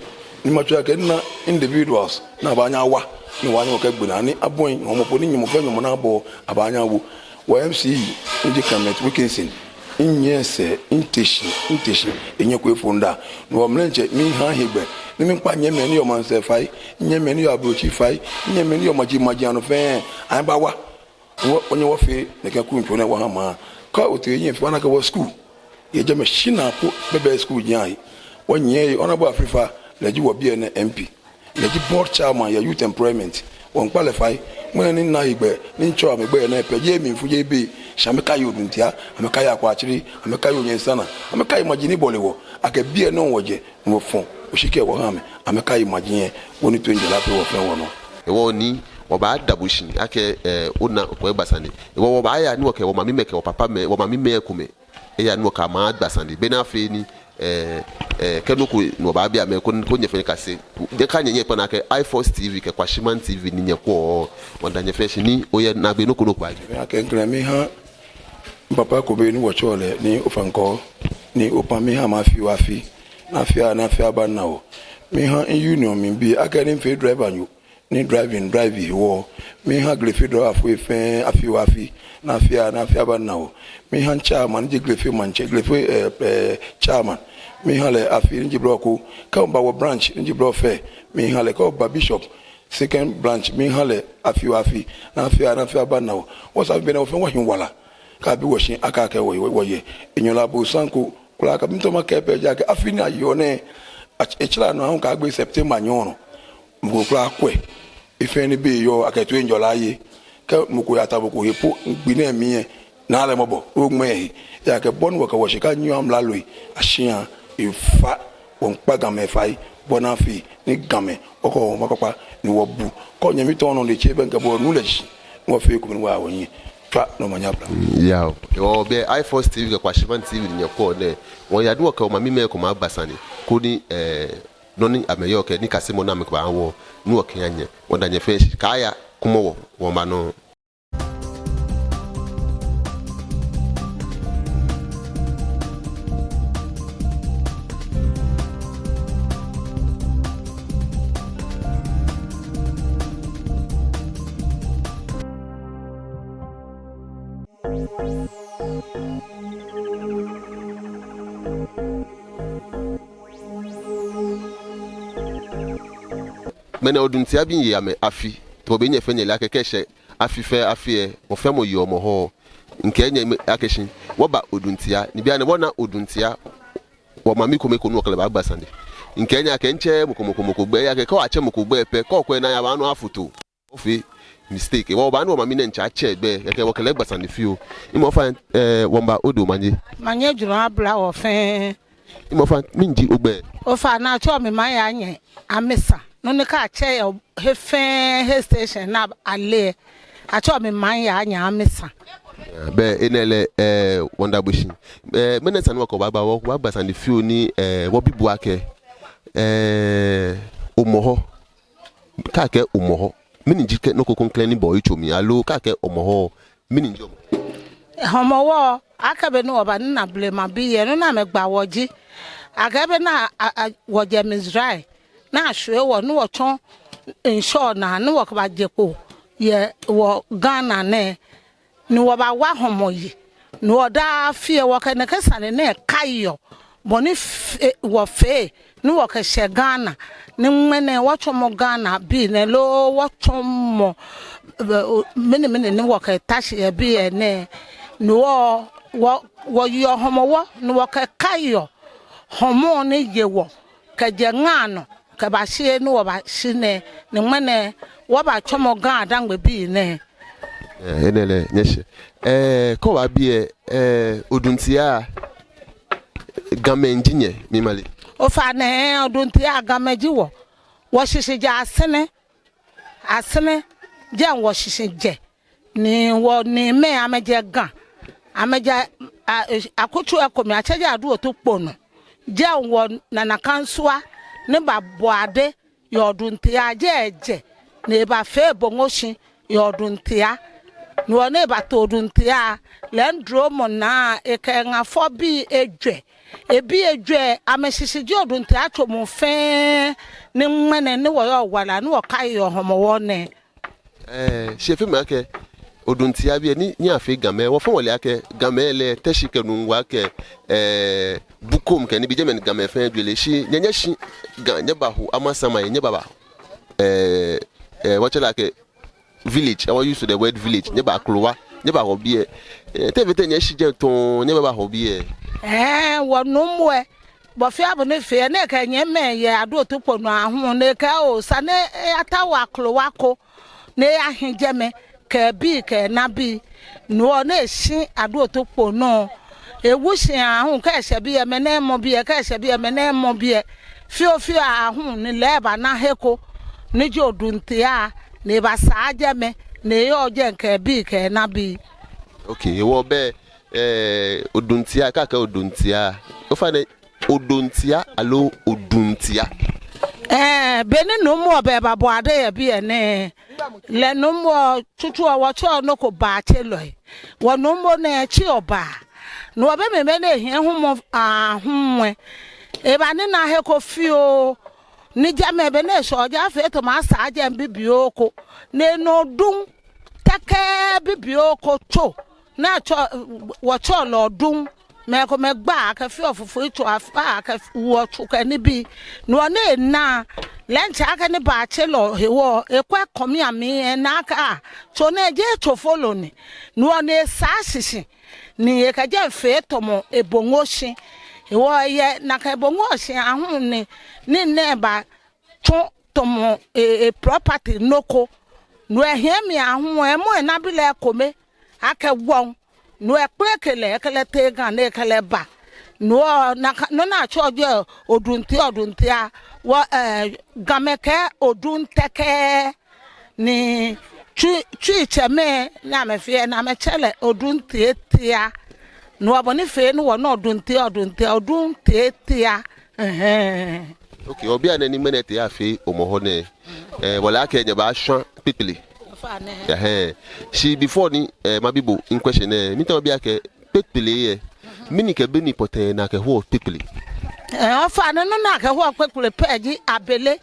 ni matswa akɛ mina individuals ni abaanyɛ awa, ni wɔnyɛ wɔkɛgbe naa ni abɔi, hɔmɔ po ni nyɔmɔ fɛɛ nyɔmɔ ni abɔ, abaanyɛ awo. Wɔ M C E, ni ji Clement Wilkinson, minyɛ sɛɛ, mite shi, mite shi, enyɛko efo mida. Ni wɔ mlɛŋtsɛ, miiha hegbɛ ni miikpa nyɛmimɛi ni yɔɔ maŋsɛɛ fai, nyɛmimɛi ni yɔɔ ablotsiri fai, nyɛmimɛi ni yɔɔ maji maji anɔ fɛɛ, amɛbawa. Wɔ, wɔnyɛ wɔfee nɛkɛ kuŋtso nɛɛ wɔha maŋ. Kɛ otee hiɛ fɛɛ, wɔna akɛ wɔ school yɛ jɛmɛ, shinaa po bɛbɛ school ji ahe. Wɔnyɛ Honourable Afrifa, lɛ ji wɔ biɛ nɛɛ M P. Lɛ ji board chairman yɛ youth employment. Wɔmiikpa lɛ fai. Ŋmɛnɛ ni mina hegbɛ, ni mitsɛɔ amɛ gbɛi nɛɛ pɛ, jeee mlifu jeee bei. Shi amɛkai Oduntia, amɛkai Akwachiri, amɛkai Onyensana, amɛkai maji ni bɔle wɔ. Akɛ biɛ nɔ wɔjɛ, wɔfɔ oshiki wɔha amɛ, amɛkai maji lɛ, bɔ ni toiŋjɔlɛ afee wɔ fɛɛ wɔnɔ. Ewɔ ni, wɔbaada bo shi akɛ, eh, ona okɛ wɔ agba sane. Ewɔ wɔbaaya ni wɔkɛ wɔmamimɛi kɛ wɔpapamɛi, wɔmamimɛi komɛi, eya ni wɔkɛ amɛ agba sane. Bɔ ni afee ni, eh, eh, kɛ nɔ ko ni wɔbaabi amɛ, koni, koni nyɛ fɛɛ nyɛkase. Nyɛkanyɛ nyɛkpaa naa akɛ iForce T V kɛ Kwashieman T V ni nyɛkwɛɔ. Wɔmiida nyɛ fɛɛ shi ni oya naagbee nɔ ko nɔ ko aji. Akɛ klɛŋklɛŋ miiha mipapa Kobe ni wɔtsɛɔ lɛ Nii Ofankor, Nii Opan, miiha amɛ afi oo afi, ni afi aya ni afi aba ni ana wɔ. Miiha mi union mli bii akɛ ni mifee driver nyo, ni driving, drive hewɔ. Miiha Glefe driverfoi fɛɛ afi oo afi, ni afi aya ni afi aba ni ana wɔ. Miiha chairman ni ji Glefe maŋtsɛ, Glefe, eh, eh, chairman. Miiha lɛ afi ni ji blɔ ko. Kɛ miba wɔ branch ni ji blɔ fɛɛ, miiha lɛ. Kɛ miba bishop second branch, miiha lɛ afi oo afi, ni afi aya ni afi aba ni ana wɔ. Wɔsɛɛ afi benɛ wɔ fɛɛ wɔhi wala. Kɛ abi wɔ shi akakɛɛ wɔ, wɔ, wɔyɛ enyɔ lɛ abo sanko. Kwraa kɛ miitao makɛɛ pɛ ji akɛ afi ni ayeɔ nɛɛ, etsɛrɛ nɔ aahu kɛyagbe September nyɔɔŋ nɔ. Mɔ ko kwraa kwɛ efee ni be yɔɔ akɛ toiŋjɔlɛ aye. Kɛ mɔ ko yata mɔ ko he po gbi nɛɛ mli lɛ, naa lɛ mɔbɔ, oŋmɛɛ ehe. Ejaakɛ bɔ ni wɔkɛ wɔshika nyiɛɔ amraloi ashiai, efa. Wɔmiikpa Gamɛi fai bɔ ni afee ni Gamɛi, wɔkɔ wɔma kpakpa ni wɔbu. Kɛ onyɛmi tɔɔ nɔ ni etsɛ bɛ mikɛ bo nuu lɛ shi, ni wɔfee ekome ni wɔya wɔhiɛ. Tswa ni omanye aba. Mm, yao. Ewɔ biɛ iForce T V kɛ Kwashieman T V ni nyɛkwɛɔ nɛɛ. Wɔya ni wɔkɛ wɔmamimɛi komɛi agba sane, koni, eh, nɔ ni amɛyɔɔ kɛ nikasemɔ ni amɛkɛbaaha wɔ, ni wɔkɛha nyɛ. Wɔmiida nyɛ fɛɛ shi. Kaaya, kwɛmɔ wɔ, wɔmiiba nɔŋŋ. Mɛnɛ Oduntia bii ye amɛ afi. Tɔ be nyɛ fɛɛ nyɛle akɛ kɛ eshɛ afi fɛɛ afi lɛ, mɔ fɛɛ mɔ yeɔ Hɔmɔwɔ. Mikɛɛ nyɛ akɛ shi wɔba Oduntia, ni bianɛ wɔna Oduntia. Wɔmami kome ko ni wɔkɛ lɛ baagba sane. Mikɛɛ nyɛ akɛ mitsɛɛɛ mɔ ko mɔ ko mɔ ko gbɛi, akɛ kɛ oyatsɛ mɔ ko gbɛi pɛ, kɛ okwɛ naa, obaanu afutu. Ofee mistake. Wɔbaanu wɔmami nɛɛ mitsɛ atsɛ egbɛi, kɛkɛ wɔkɛ lɛ gba sane fioo. Miima ofainɛ, eh, wɔmiiba odɛŋ omanye. Manye jurɔ abla wɔ fɛɛ. Miima ofainɛ, mɛni ji ogbɛi? Ofainɛ atsɛɔ mi Maŋ Yaa Nyɛ Amisa. Nɔ ni kɛ atsɛ yɛ he fɛɛ he station ni ale. Atsɛɔ mi Maŋ Yaa Nyɛ Amisa. Bɛ enɛ lɛ, eh, wɔmiida bo shi. Eh, mɛni sane wɔkɛ bo baagba, wɔkɛ bo baagba sane fioo ni, eh, wɔbi bo akɛ, eh, Hɔmɔwɔ. Kɛ akɛɛ Hɔmɔwɔ, mɛni ji kɛ nɔ ko klɛŋklɛŋ ni bɛ oyitso mli, aloo kɛ akɛɛ Hɔmɔwɔ, mɛni ji Hɔmɔwɔ? Hɔmɔwɔ, akɛ be ni wɔba ni wɔna blemabii lɛ, nɔ ni amɛgba wɔ ji akɛ be ni a, a, wɔjɛ Mizraim, ni ashwie wɔ, ni wɔtsɔ ŋshɔ naa, ni wɔkɛbaje kpo yɛ wɔ Ghana nɛɛ, ni wɔbawa hɔmɔ yi, ni wɔ daa afi lɛ wɔkɛ nɛkɛ sane nɛɛ kaiɔ bɔ ni fe, wɔfee ni wɔkɛshɛ Ghana, ni ŋmɛnɛ wɔtsɔmɔ Ghanabii nɛɛ loo wɔtsɔmɔ, eh, mɛni mɛni ni wɔkɛta shi yɛ biɛ nɛɛ, ni wɔ, wɔ, wɔyeɔ Hɔmɔwɔ, ni wɔkɛkaiɔ hɔmɔ ni ye wɔ kɛjɛ ŋa nɔ kɛbashi he ni wɔbashi nɛɛ, ni ŋmɛnɛ wɔbatsɔmɔ GaDangmebii nɛɛ. Eh, enɛ lɛ nyɛshɛ. Eh, kɛ wɔba biɛ, eh, Oduntia, Gamɛi ji nyɛ, miimale? Ofainɛ, Oduntia Gamɛi ji wɔ. Wɔshishi jɛ Asɛrɛ. Asɛrɛ jɛŋ wɔshishi jɛ. Ni wɔniimɛi amɛjɛ Ga. Amɛjɛ, a, akutso lɛ kome atsɛɔ jɛi Adu Otukpo nɔ. Jɛŋ wɔnana Kansua ni ba Bɔade yɛ Oduntia, jɛi ejɛ ni ebafee Boŋoshi yɛ Oduntia. Ni wɔ ni ebato Oduntia, lɛ ŋdromɔ naa ekɛ eŋa fɔ bii ejwɛ. Ebii ejwɛ amɛshishi ji Oduntia tso muu fɛɛ, ni ŋmɛnɛ ni wɔyɔɔ wala ni wɔkaiɔ Hɔmɔwɔ nɛɛ. Eh, shi efeɔ mi akɛ Oduntia biɛ ni, ni afee Gamɛi, wɔ fɛɛ wɔle akɛ Gamɛi lɛ, Teshie kɛ Nungua kɛ, eh, Bukom kɛ nibii, jɛmɛ ni Gamɛi fɛɛ jwere. Shi nyɛ, nyɛshi Ga, nyɛbaho Amasaman, nyɛbaba, eh, eh, wɔtsɛɔ lɛ akɛ village, I want use the word village, nyɛba Klowa, nyɛbahɔ biɛ. Eh, te fee tɛŋŋ nyɛshi jɛi tɔŋŋ, nyɛbabahɔ biɛ? Eh, wɔnuumo lɛ, bɔ fɛɛ bɔ ni fee, ni ekɛ nyɛmɛi yɛ Adu Otukpo nɔ aahu, ni ekɛɛ oo, esa ni eyatao Klowa ko, ni eyahi jɛmɛ kɛ ebii kɛ enabii. Ni wɔ ni eshi Adu Otukpo nɔ, ewu shi aahu, kɛ eshɛ biɛ mɛi nɛɛ mɔ biɛ, kɛ eshɛ biɛ mɛi nɛɛ mɔ biɛ. Fioo fioo aahu ni lɛ ebana he ko ni ji Oduntia, ni ebasaa jɛmɛ, ni eyɔɔ jɛi kɛ ebii kɛ enabii. Okay, hewɔ bɛ, eh, Oduntia, kɛ akɛɛ Oduntia, ofainɛ, Odontia aloo Oduntia? Eh, be ni nuumo lɛ ba Bɔade yɛ biɛ nɛɛ, lɛ nuumo lɛ, tsutsu lɛ wɔtsɛɔ nɔ ko baatselɔi. Wɔnuumo nɛɛ tseɔ baa. Ni wɔbɛ mɛi ni ehiɛ humɔ aahu lɛ, ebanina he ko fioo. Ni jɛmɛ be ni eshɛ jɛi, afee tamɔ asaa jɛi bibioo ko. Ni ena odum tɛkɛɛ bibioo ko tso. Ni atsɛɔ, wɔtsɛɔ lɛ odum. Mɛi komɛi gbaa akɛ fɛɛ ofufui tso, afaa akɛ wuɔ tso kɛ nibii. Ni wɔ ni ena lɛ, ntsɛ akɛ ni baatselɔ hewɔ, ekwɛ kɔmia mli, ena akɛ aa, tso nɛɛ jeee tso folo ni. Ni wɔ ni esaa shishi, ni ekɛ jɛi fee tamɔ Boŋoshi. Hewɔ eyɛ nakai Boŋoshi aahu ni, ni nɛɛ batsɔ tamɔ e, e property nɔ ko. Ni ehiɛ mli aahu, emɔ enabi lɛ ekome akɛ wɔŋ. Ni ekpeleke lɛ, ekɛ lɛ tee Ga ni ekɛ lɛ ba. Ni wɔ, nakai, nɔ ni atsɛɔ jɛi Oduntia, Oduntia, wɔ, eh, Gamɛi kɛɛ odum tɛkɛɛ. Ni Twi, Twitsɛmɛi ni amɛfee, ni amɛtsɛ lɛ odum tietia. Ni wɔ bɔ ni fee ni wɔna Oduntia, Oduntia, odum tietia. Ɛhɛɛ. Okay, hewɔ bianɛ ni ŋmɛnɛ tee afee Hɔmɔwɔ nɛɛ, eh, wɔle akɛ nyɛbaashwa kpekple. Ofainɛ. Ɛhɛɛ. Shi before ni, eh, mabi bo mi question nɛɛ, miitao mabi akɛ kpekple lɛ, mɛni kɛ mɛni pɔtɛɛ ni akɛhoɔ kpekple? Eh, ofainɛ, nɔ ni akɛhoɔ kpekple pɛ ji abele.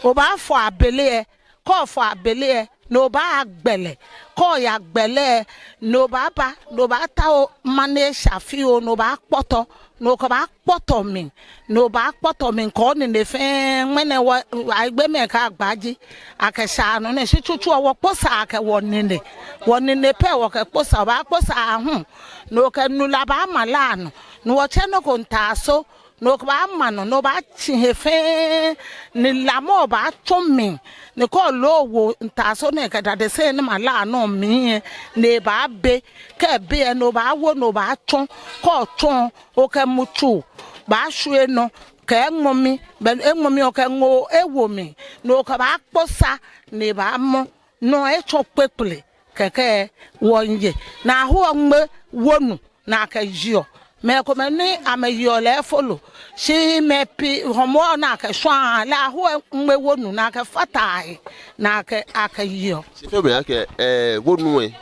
Obaafɔ abele lɛ, kɛ ofɔ abele lɛ, ni obaagbɛ lɛ, kɛ oyagbɛ lɛ, ni obaaba, ni obaatao mani esha fioo, ni obaakpɔtɔ, ni okɛbaakpɔtɔ mli, ni obaakpɔtɔ mli kɛ onine fɛɛ. Ŋmɛnɛ wɔ, agbɛnɛ mɛi kɛɛ agbaji, akɛ shaa nɔ nɛɛ, shi tsutsu wɔkpɔsaa kɛ wɔnine, wɔnine pɛ wɔkɛkpɔsaa, obaakpɔsaa aahu, ni okɛ nu lɛ baama la nɔ, ni wɔtsɛ nɔ ko ntaaso, ni okɛbaama nɔ, ni obaatsi he fɛɛ, ni lamɔ baatsɔ mli, ni kɛ olo wo ntaaso nɛɛ kɛ dadesɛŋ ni ma la nɔ mli lɛ, ni ebaabe, kɛ ebe lɛ, ni obaawo, ni obaatsɔ, kɛ otsɔ, okɛ mutsuru baashwie nɔ, kɛ eŋmɔmi, be eŋmɔmi okɛ ŋoo ewo mli, ni okɛbaakpɔsa, ni ebaamɔ, ni etsɔ kpekple, kɛkɛ wɔŋye. Ni ahoɔ ŋme wonu ni akɛyeɔ. Mɛi komɛi ni amɛyeɔ lɛ efolo. Shi mɛi pii Hɔmɔwɔ ni akɛshwaa lɛ ahoɔ ŋme wonu ni akɛfataa he ni akɛ, akɛyeɔ. Shi fɛɛ mɛi akɛ, eh, wonu lɛ.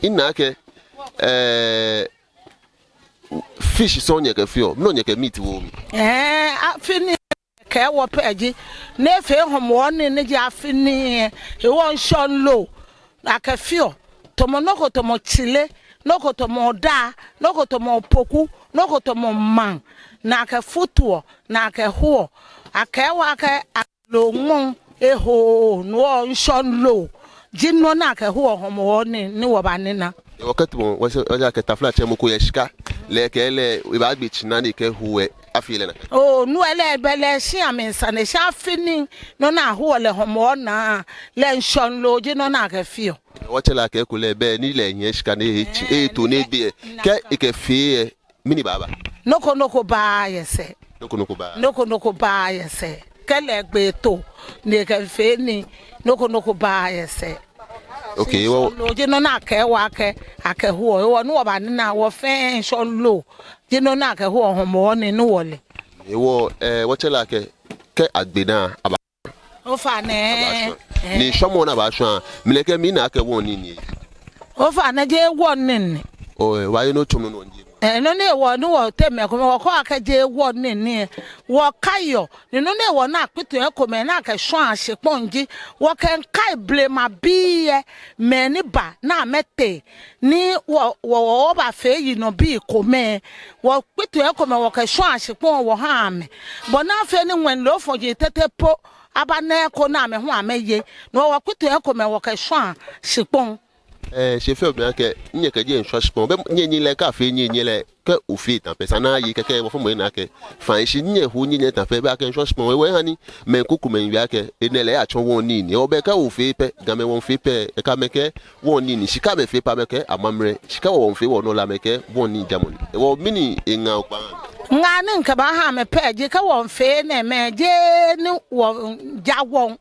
Ina akɛ, eh, fish sɔŋŋ nyɛkɛfeɔ, mɛni nyɛkɛ meat woɔ mli? Eh, afi ni kɛ wɔ pɛ ji, ni efee Hɔmɔwɔ nii ni ji afi ni, hewɔ ŋshɔŋ loo ni akɛfeɔ, tamɔ nɔ ko tamɔ tsile, nɔ ko tamɔ daa, nɔ ko tamɔ poku, nɔ ko tamɔ maŋ, ni akɛfutuɔ, ni akɛhoɔ, akɛɛ wɔ akɛ loo ŋmɔŋ eho, no hewɔ ŋshɔŋ loo ji nɔ ni akɛhoɔ Hɔmɔwɔ nii ni wɔbanina. Wɔkɛɛ tamɔ, wɔsɛɛ, wɔsɛɛ akɛ taflatsɛ mɔ ko yɛ shika, lɛ kɛ lɛ, ebaagbe tsina ni ekɛho lɛ, afeɔ lɛ nakai. Oo, no lɛ, belɛ shia mli sane, shi afi ni nɔ ni ahoɔ lɛ Hɔmɔwɔ naa, lɛ ŋshɔŋ loo ji nɔ ni akɛfeɔ. Wɔtsɛ lɛ akɛ ekolɛ be ni lɛ ehiɛ shika ni ehe tsi, eto ni egbe lɛ, kɛ ekɛfee lɛ, mɛni baaba? Nɔ ko nɔ ko baaa yɛ sɛɛ. Nɔ ko nɔ ko baaa. Nɔ ko nɔ ko baaa yɛ sɛɛ. Kɛ lɛ egbe eto ni ekɛfee nii, nɔ ko nɔ ko baaa yɛ sɛɛ. Okay, hewɔ ŋshɔŋ loo ji nɔ ni akɛɛ wɔ akɛ, akɛhoɔ. Hewɔ ni wɔbanina, wɔ fɛɛ ŋshɔŋ loo ji nɔ ni akɛhoɔ Hɔmɔwɔ nii ni wɔle. Hewɔ, eh, wɔtsɛ lɛ akɛ, kɛ agbe naa, aba Ofainɛ. Abaashwa. Ɛɛ. Ni shwamɔ ni abaashwa, mile akɛ mina akɛ wɔŋ nii ni. Ofainɛ jeee wɔŋ nii ni. Oo, ɛɛ, wɔyɛ nɔ tsɔmɔ nɔ ni. Ɛɛ, nɔ ni hewɔ ni wɔteŋ mɛi komɛi wɔkɛɔ akɛ jeee wɔŋ nii ni. Wɔkaiɔ, ni nɔ ni hewɔ ni akpitioo komɛi ni akɛshwaa shikpɔŋ ji, wɔkɛmiikai blemabii lɛ, mɛi ni ba ni amɛtee, ni wɔ, wɔ, wɔ, wɔbafee yinɔbii komɛi. Wɔkpitioo komɛi wɔkɛshwaa shikpɔŋ wɔhaa amɛ. Bɔ ni afee ni ŋwɛi loofɔji tete po abana eko ni amɛ hu amɛye. No hewɔ wɔkpitioo komɛi wɔkɛshwaa shikpɔŋ. Ɛɛ, shi fɛɛ mɛi akɛ, nyɛkɛɛ jeee ŋshwa shikpɔŋ. Be nyɛ nyɛ lɛ kɛ afee nyɛ nyɛ lɛ, kɛ ofee tamɔ pɛ esa ni aye kɛkɛ mɔ fɛɛ mɔ ena akɛ. Fine, shi nyɛho nyɛ nyɛ tamɔ pɛ, be akɛ ŋshwa shikpɔŋ. Hewɔ ehã ni mɛi komɛi miiwie akɛ, enɛ lɛ atsɔ wɔŋ nii ni. Hewɔ be kɛ ofee pɛ, Gamɛi wɔŋfee pɛ, ekã amɛkɛɛ wɔŋ nii ni, shi kɛ amɛfee pɛ amɛkɛɛ amammerɛ, shi kɛ wɔŋfee wɔnɔ lɛ amɛkɛɛ wɔŋ nii jamɔ ni. Hewɔ mɛni eŋa okpa? Ŋaa ni mikɛbaaha amɛ pɛ ji kɛ wɔŋfee enɛɛmɛi jeee ni wɔŋja wɔŋ.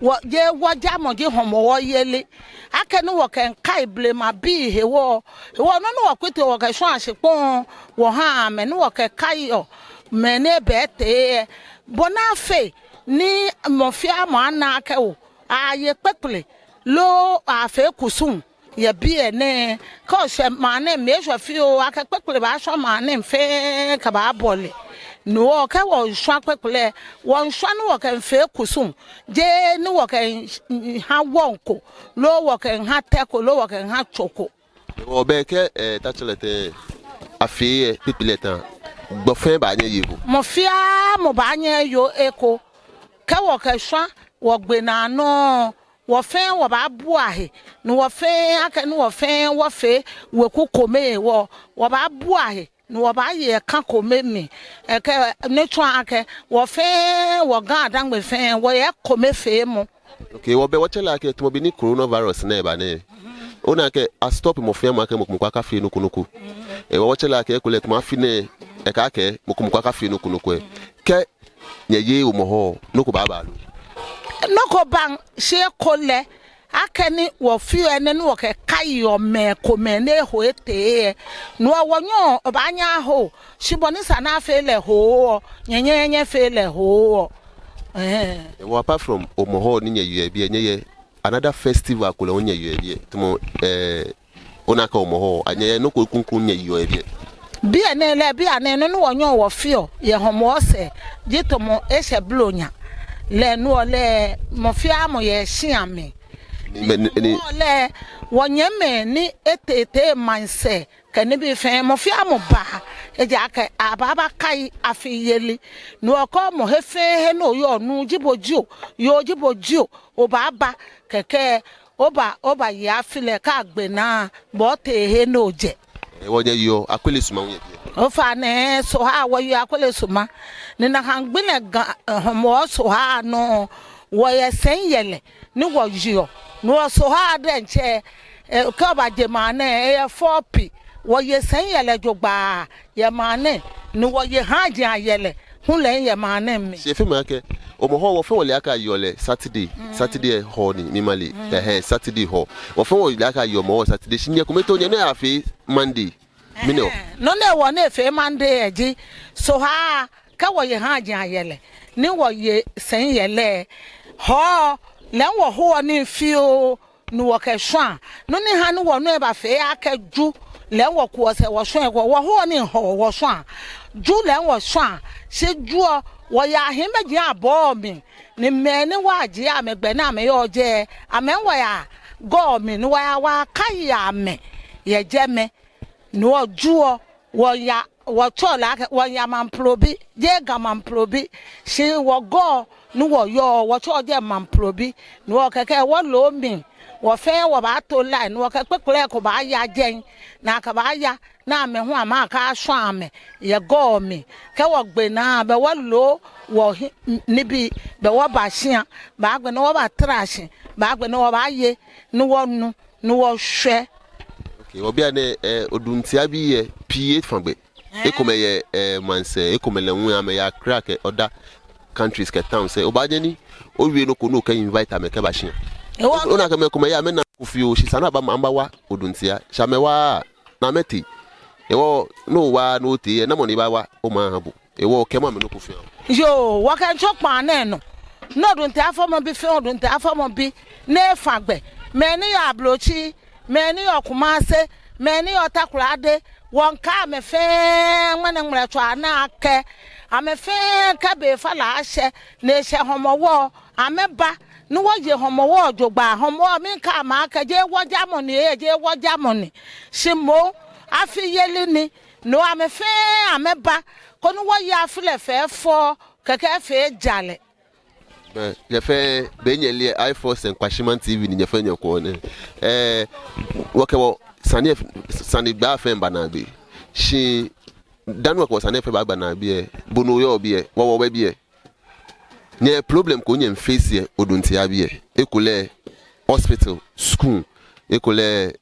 Wɔ, jeee wɔŋjamɔ ji Hɔmɔwɔ yeli. Akɛni wɔkɛmiikai blemabii hewɔ. Hewɔ nɔ ni wɔkpitioo wɔkɛshwaa shikpɔŋ wɔhaa amɛ ni wɔkɛkaiɔ mɛi ni bɛ tee lɛ. Bɔ ni afee ni mɔ fɛɛ mɔ ana akɛ oo, aye kpekple, loo afee kusum yɛ biɛ nɛɛ. Kɛ oshɛ maŋ nɛɛ mli eshwɛ fioo akɛ kpekple baashwa maŋ nɛɛ fɛɛ kɛbabɔle. No hewɔ kɛ wɔŋshwa kpekple, wɔŋshwa ni wɔkɛmiifee kusum, jeee ni wɔkɛmiiha wɔŋ ko, loo wɔkɛmiiha tɛ ko, loo wɔkɛmiiha tso ko. Hewɔ be kɛ, ɛɛ, ta tsɛlɛ tɛ, afee, ɛɛ, kpekple lɛ ta, gbɔ fɛɛ baanyɛ aye eko. Mɔ fɛɛ mɔ baanyɛ aye eko. Kɛ wɔkɛshwa wɔgbe naa nɔ, wɔ fɛɛ wɔbaabua he, ni wɔ fɛɛ akɛni wɔ fɛɛ wɔfee weku kome hewɔ, wɔbaabua he, ni wɔbaaye ekã kome mli. Ekɛ, ni tsɔɔ akɛ, wɔ fɛɛ, wɔ Ga-Adaŋme fɛɛ, wɔyɛ ekomefeemɔ. Okay, hewɔ be wɔtsɛ lɛ akɛ tamɔ bɔ ni coronavirus nɛɛ ba nɛɛ. Ona akɛ a stop mɔ fɛɛ mɔ akɛ mɔ ko mɔ ko akafee nɔ ko nɔ ko. Hewɔ wɔtsɛ lɛ akɛ ekolɛ tamɔ afi nɛɛ, ekã akɛ mɔ ko mɔ ko akafee nɔ ko nɔ ko lɛ. Kɛ nyɛyeee Hɔmɔwɔ, nɔ ko baaba lo? Nɔ ko baŋ, shi ekolɛ, akɛni wɔfeɔ enɛ ni wɔkɛkaiɔ mɛi komɛi ni eho etee lɛ. No hewɔ wɔnyɛɔ wɔbaanyɛ aho, shi bɔ ni sa ni afee lɛ hoɔ, nyɛnyɛɛɛ nyɛfee lɛ hoɔ. Ɛɛ. Hewɔ apart from Hɔmɔwɔ ni nyɛyeɔ yɛ biɛ, nyɛyɛ another festival ko lɛ hu nyɛyeɔ yɛ biɛ? Tamɔ, ɛɛ, ona akɛ Hɔmɔwɔ, ani nyɛyɛ nɔ ko kroko ni nyɛyeɔ yɛ biɛ? Biɛ nɛɛ lɛ, biɛ nɛɛ nɔ ni wɔnyɛɔ wɔfeɔ yɛ Hɔmɔwɔ sɛɛ ji tamɔ eshɛ Blonya. Lɛ no hewɔ lɛ mɔ fɛɛ mɔ yɛ eshia mli. Ni, ni, ni, Wɔle wɔnyɛmimɛi ni eteetee maŋsɛɛ kɛ nibii fɛɛ, mɔ fɛɛ mɔ baa, ejaakɛ abaaba kai afi yeli. No hewɔ kɛ mɔ he fɛɛ he ni oyɔɔ, nuu ji bo jio, yoo ji bo jio, obaaba kɛkɛ, oba, obaye afi lɛ kɛ agbe naa, bo otee he ni ojɛ. Ee, wɔnyɛ yoo Akwele Suma hu yɛ biɛ. Ofainɛ, Sohaa, wɔyɛ Akwele Suma. Ni nakai gbi nɛɛ Ga, eh, Hɔmɔwɔ Sohaa nɔ, wɔyɛ sɛi yɛlɛ ni wɔyeɔ. Ni wɔ Sohaa diɛŋtsɛ, eh, kɛ oba jɛmɛ nɛɛ, eyɛ fɛo pii. Wɔye sɛi yɛlɛ jogbaŋŋ yɛ maŋ nɛɛ, ni wɔye haaji ayɛlɛ hu lɛ yɛ maŋ nɛɛ mli. Shi efeɔ mi akɛ Hɔmɔwɔ, wɔ fɛɛ wɔle akɛ ayeɔ lɛ Saturday, Saturday Hɔɔ ni, mi male. Ɛhɛɛ, Saturday Hɔɔ. Wɔ fɛɛ wɔle akɛ ayeɔ Hɔmɔwɔ Saturday, shi nyɛ kome too nyɛnɔ afee Monday. Mɛni hewɔ? Ɛhɛɛ, nɔ ni hewɔ ni efee Monday lɛ ji, Sohaa, kɛ wɔye haaji ayɛlɛ ni wɔye sɛi yɛlɛ, Hɔɔ lɛ wɔhoɔ nii fioo ni wɔkɛshwaa. Nɔ ni ha ni wɔnɔ lɛ bafee akɛ Ju lɛ wɔkuɔ sɛɛ wɔshwaa ekoŋŋ, wɔhoɔ nii Hɔɔ wɔshwaa. Ju lɛ wɔshwaa. Shi Ju lɛ wɔyaa hiimeji abɔɔ mli, ni mɛi ni wɔjie amɛgbɛ ni amɛyɔɔ jɛi, amɛ wɔyaa gɔŋ mli ni wɔyaa wɔyakai amɛ yɛ jɛmɛ. No hewɔ Ju lɛ wɔyaa, wɔtsɛɔ lɛ akɛ wɔyaa Mamprobi, jeee Ga Mamprobi. Shi wɔ gɔŋ ni wɔyɔɔ, wɔtsɛɔ jɛi Mamprobi. No hewɔ kɛkɛ wɔloo mli, wɔ fɛɛ wɔbaato line, ni wɔkɛ kpekple ko baaya jɛi, ni akɛbaaya, ni amɛ hu amɛkashwaa amɛ yɛ gɔŋ mli. Kɛ wɔgbe naa, belɛ wɔloo wɔhiɛ nibii, belɛ wɔba shia, belɛ agbɛnɛ wɔbaatara shi, belɛ agbɛnɛ wɔbaaye ni wɔnu ni wɔshwɛ. Okay, wɔ biɛ nɛɛ, eh, Oduntia bii lɛ pii efã gbɛ. Eh. Ekomɛi yɛ, eh, maŋsɛɛ, ekomɛi lɛ hu amɛyɛ Accra kɛ other countries kɛ towns lɛ. Obaanyɛ ni owie nɔ ko ni okɛ invite amɛ kɛba shia. Ehewɔ ona akɛ mɛi komɛi yɛ amɛnaaa nɔ ko fioo, shi esa ni aba, amɛbawa Oduntia. Shi amɛwaaa, ni amɛtee. Ehewɔ ni owa ni otee lɛ, namɔ ni baawa omaŋ aha bo? Ehewɔ kɛɛmɔ amɛ nɔ ko fioo. Yoo, wɔkɛmiitso kpaa nɛɛ nɔ. Ni Oduntia fɔmɔbi fɛɛ Oduntia fɔmɔbi ni efã gbɛ. Mɛi ni yɔɔ Ablotsiri, mɛi ni yɔɔ Kumasi, mɛi ni yɔɔ Takoradi, wɔmiikai amɛ fɛɛ ŋmɛnɛ ŋmɛlɛtswaa nɛɛ akɛ amɛ fɛɛ kɛ be fã lɛ ashɛ, ni eshɛ Hɔmɔwɔ, amɛba ni wɔye Hɔmɔwɔ jogbaŋŋ. Hɔmɔwɔ, miikai amɛ akɛ jeee wɔjamɔ ni, eh, jeee wɔjamɔ ni. Shi moŋ afi yeli ni, no hewɔ amɛ fɛɛ amɛba koni wɔye afi lɛ fɛfɛo kɛkɛ afee jalɛ. Bɛ, nyɛ fɛɛ, be nyɛle lɛ, iForce and Kwashieman T V ni nyɛ fɛɛ nyɛkwɛɔ nɛɛ. Eh, wɔkɛ wɔsane, sanegbaa fɛɛ miiba naagbee. Shi dani wɔkɛ wɔsane fɛɛ baagba naagbee lɛ, bo ni oyɔɔ biɛ, wɔ wɔbɛ biɛ. Nyɛ problem ko nyɛmiiface yɛ Oduntia biɛ? Ekolɛ hospital, school, ekolɛ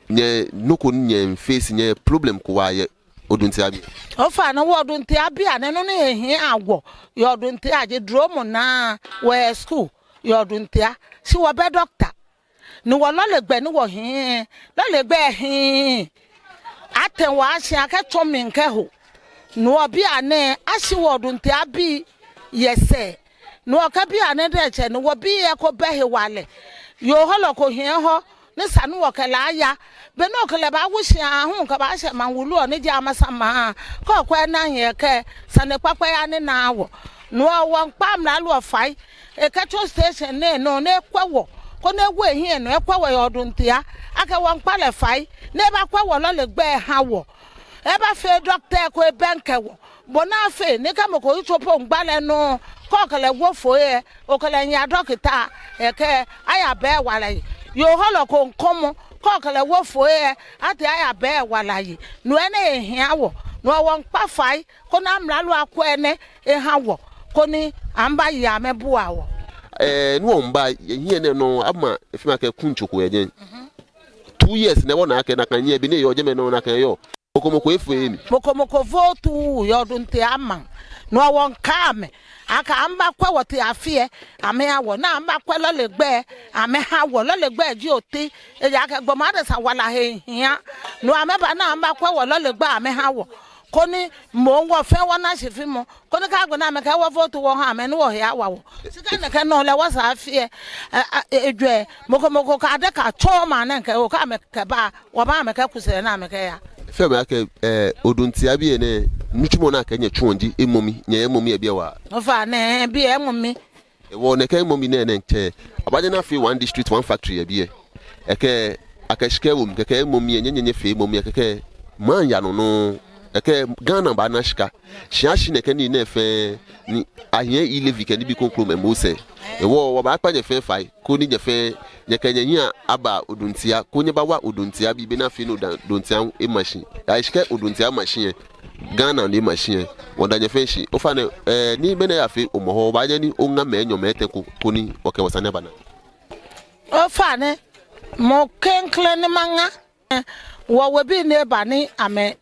nyɛ nɔ ko ni nyɛmiiface, nyɛ problem ko waa yɛ Oduntia biɛ? Ofainɛ, wɔ Oduntia biɛ nɛɛ, nɔ ni he hiaa wɔ yɛ Oduntia ji dromɔ naa. Wɔyɛ school yɛ Oduntia, shi wɔbɛ doctor. Ni wɔ lɔle gbɛ ni wɔhiɛ, lɔle gbɛ hiii. Atee wɔ ashi akɛ tsɔ mli kɛho. Ni wɔ biɛ nɛɛ, ashi wɔ Oduntia bii yɛ sɛɛ. Ni wɔ kɛ biɛ nɛɛ diɛŋtsɛ, ni wɔbii lɛ eko bɛ hewalɛ. Yoo hɔlɔ ko hiɛ hɔ ni esa ni wɔkɛ lɛ aya. Be ni okɛ lɛ baawu shia aahu kɛbaashɛ maŋ wulu lɛ ni ji Amasaman, kɛ okwɛ ni ahiɛ kɛ sane kpakpa ya ni naa wɔ. No hewɔ wɔmiikpa amralo lɛ fai, ekɛtsɔ station nɛɛ nɔ ni ekwɛ wɔ, koni ewo ehiɛ nɔ ekwɛ wɔ yɛ Oduntia, akɛ wɔmiikpa lɛ fai ni ebakwɛ wɔ lɔle gbɛ eha wɔ. Ebafee doctor ko ebɛŋkɛ wɔ. Bɔ ni afee ni kɛ mɔ ko yitso po miigba lɛ nɔ, kɛ okɛ lɛ wo foi lɛ, okɛ lɛ miiya dɔkita, ekɛ aya bɛ wala yi. Yoo hɔlɔ ko miikɔmɔ, kɛ okɛ lɛ wo foi lɛ, atee aya bɛ wala yi. No hewɔ enɛ he hiaa wɔ. No hewɔ wɔmiikpa fai koni amralo lɛ akwɛ enɛ eha wɔ, koni amɛbaye amɛbua wɔ. Eh, ni wɔmiiba yɛ hiɛ nɛɛ nɔ, ama efee mi akɛ kuŋ tso ko yɛ jɛi. Two years nɛ wɔna akɛ nakai nyɛ bi ni yɔɔ jɛmɛ nɔ nakai yɔɔ. Mɔ ko mɔ ko efee mi. Mɔ ko mɔ ko vote yɛ Oduntia maŋ. No hewɔ wɔmiikai amɛ akɛ amɛbakwɛ wɔ, tee afi lɛ amɛha wɔ, ni amɛbakwɛ lɔle gbɛ amɛha wɔ. Lɔle gbɛ ji oti, ejaakɛ gbɔmɔ adesa wala he hiaa. No hewɔ amɛba ni amɛbakwɛ wɔ lɔle gbɛ amɛha wɔ, koni moŋ wɔ fɛɛ wɔna shifimɔ. Koni kɛ agbɛnɛ amɛkɛ wɔ vote wɔha amɛ ni wɔhe awa wɔ. Shi kɛ nɛkɛ nɔ lɛ, wɔsɛɛ afi lɛ, e, e, ejwɛ, mɔ ko mɔ ko kɛ adeka tsɔ maŋ nɛɛ kɛwo, kɛ amɛkɛba, wɔbaaha amɛ kɛ kusum ni amɛkɛya. Efeɔ mi akɛ, eh, Oduntia biɛ nɛɛ, nitsumɔ ni akɛ nyɛtsuɔ ji emɔ mli, nyɛyɛ emɔ mli yɛ biɛ waa? Ofainɛ, biɛ emɔ mli. Hewɔ nɛkɛ emɔmɔ nɛɛ nɛɛ ŋtsɛ, abaanyɛ ni afee one district, one factory yɛ biɛ. Ekɛ, akɛ shika wo mli, kɛkɛ emɔmɔ lɛ, nyɛnyɛ nyɛfee emɔmɔ lɛ, kɛkɛ maŋ yaa nɔ nɔŋŋ. Ekɛ Ghana baana shika. Shi ashi nɛkɛ nii nɛɛ fɛɛ, ni ahiɛ e-levy kɛ nibii krokomɛi moŋ sɛɛ. Hewɔ wɔbaakpa nyɛ fɛɛ fai, koni nyɛ fɛɛ nyɛkɛ nyɛhiɛ aba Oduntia, koni nyɛbawa Oduntia bii, bɔ ni afee ni Oda-, Oduntia ema shi. Ashi kɛ Oduntia ma shi lɛ, Ghana ni ema shi lɛ, wɔmiida nyɛ fɛɛ shi. Ofainɛ, eh, ni be ni oyafee Hɔmɔwɔ, obaanyɛ ni oŋa mɛi enyɔ mɛi etɛ ko, koni wɔkɛ wɔsane aba naa. Ofainɛ, mɔ klɛŋklɛŋ ni maŋa, wɔwebii ni eba ni amɛ,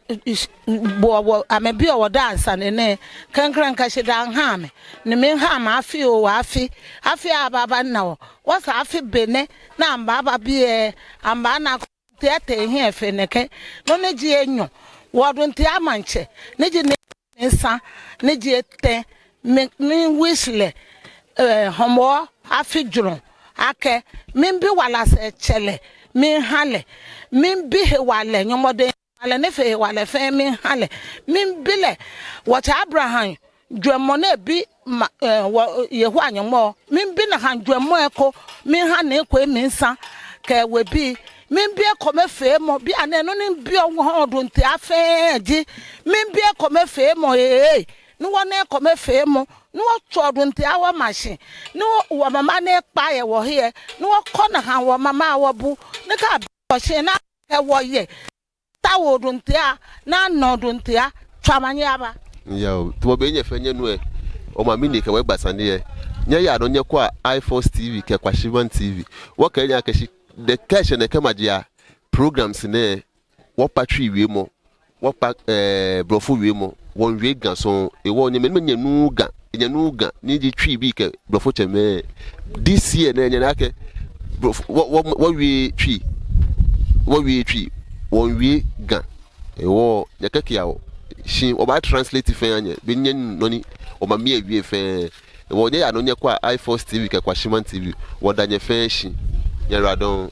bo wɔ, amɛbiɔ wɔ daa sane nɛɛ, klɛŋklɛŋ kɛ shidaa miiha amɛ, ni miiha amɛ afi oo afi, afi abaaba ni wɔ, wɔsɛɛ afi benɛ, ni amɛbaaba biɛ, amɛbaana Oduntia tee hiɛ fe nɛkɛ. Nɔ ni ji enyɔ, wɔ Oduntia maŋtsɛ, ni ji Nii Mensah, ni ji etɛ, mi, mi-wish lɛ, eh, Hɔmɔwɔ afi jurɔ, akɛ, miibi wala sɛɛtsɛlɛ, miiha lɛ, miibi hewalɛ, Nyɔŋmɔ dɛŋ hewalɛ ni fe hewalɛ fɛɛ miiha lɛ, miibi lɛ, wɔtsɛ Abraham jwɛŋmɔ ni ebi ma, eh, wɔ, Yehowa Nyɔŋmɔ, miibi nakai jwɛŋmɔ lɛ eko, miiha Nii Kwei Mensah kɛ ewebii, miibi ekomefeemɔ, bianɛ nɔ ni miibi wɔ Oduntia fɛɛ ji, miibi ekomefeemɔ, ee, ni wɔna ekomefeemɔ, ni wɔtswa Oduntia wɔma shi, ni wɔ, wɔmama ni ekpa yɛ wɔhiɛ, ni wɔkɔ nakai wɔmama wɔbu, ni kɛ abi wɔ shi ni akɛ wɔye, taoɔ Oduntia, ni ana Oduntia, tswa omanye aba. Yoo, tamɔ bɔ ni nyɛ fɛɛ nyɛnu lɛ, omami ni kɛ wɔ egba sane lɛ. Nyɛyaa nɔ nyɛkwɛa iForce T V kɛ Kwashieman T V. Wɔkɛɛ nyɛ akɛ shi, nɛkɛ shɛ nɛkɛ maji a programs nɛɛ, wɔkpa Twi wiemɔ, wɔkpa, eh, Blɔfo wiemɔ, wɔmiiwie Ga sɔŋŋ. Hewɔ nyɛmɛi ni nyɛnuuu Ga, nyɛnuuu Ga, ni ji Twibii kɛ Blɔfotsɛmɛi. This year nɛɛ nyɛna akɛ Blɔfo, wɔ, wɔ, wɔwieee Twi, wɔwieee Twi, wɔmiiwie Ga. Hewɔ nyɛkɛkea wɔ. Shi wɔbaa translate fɛɛ aha nyɛ, bɔ ni nyɛnu nɔ ni omami lɛ wie fɛɛ. Hewɔ nyɛyaa nɔ nyɛkwɛa iForce T V kɛ Kwashieman T V. Wɔmiida nyɛ fɛɛ shi. Nyɛyiwaladɔŋŋ.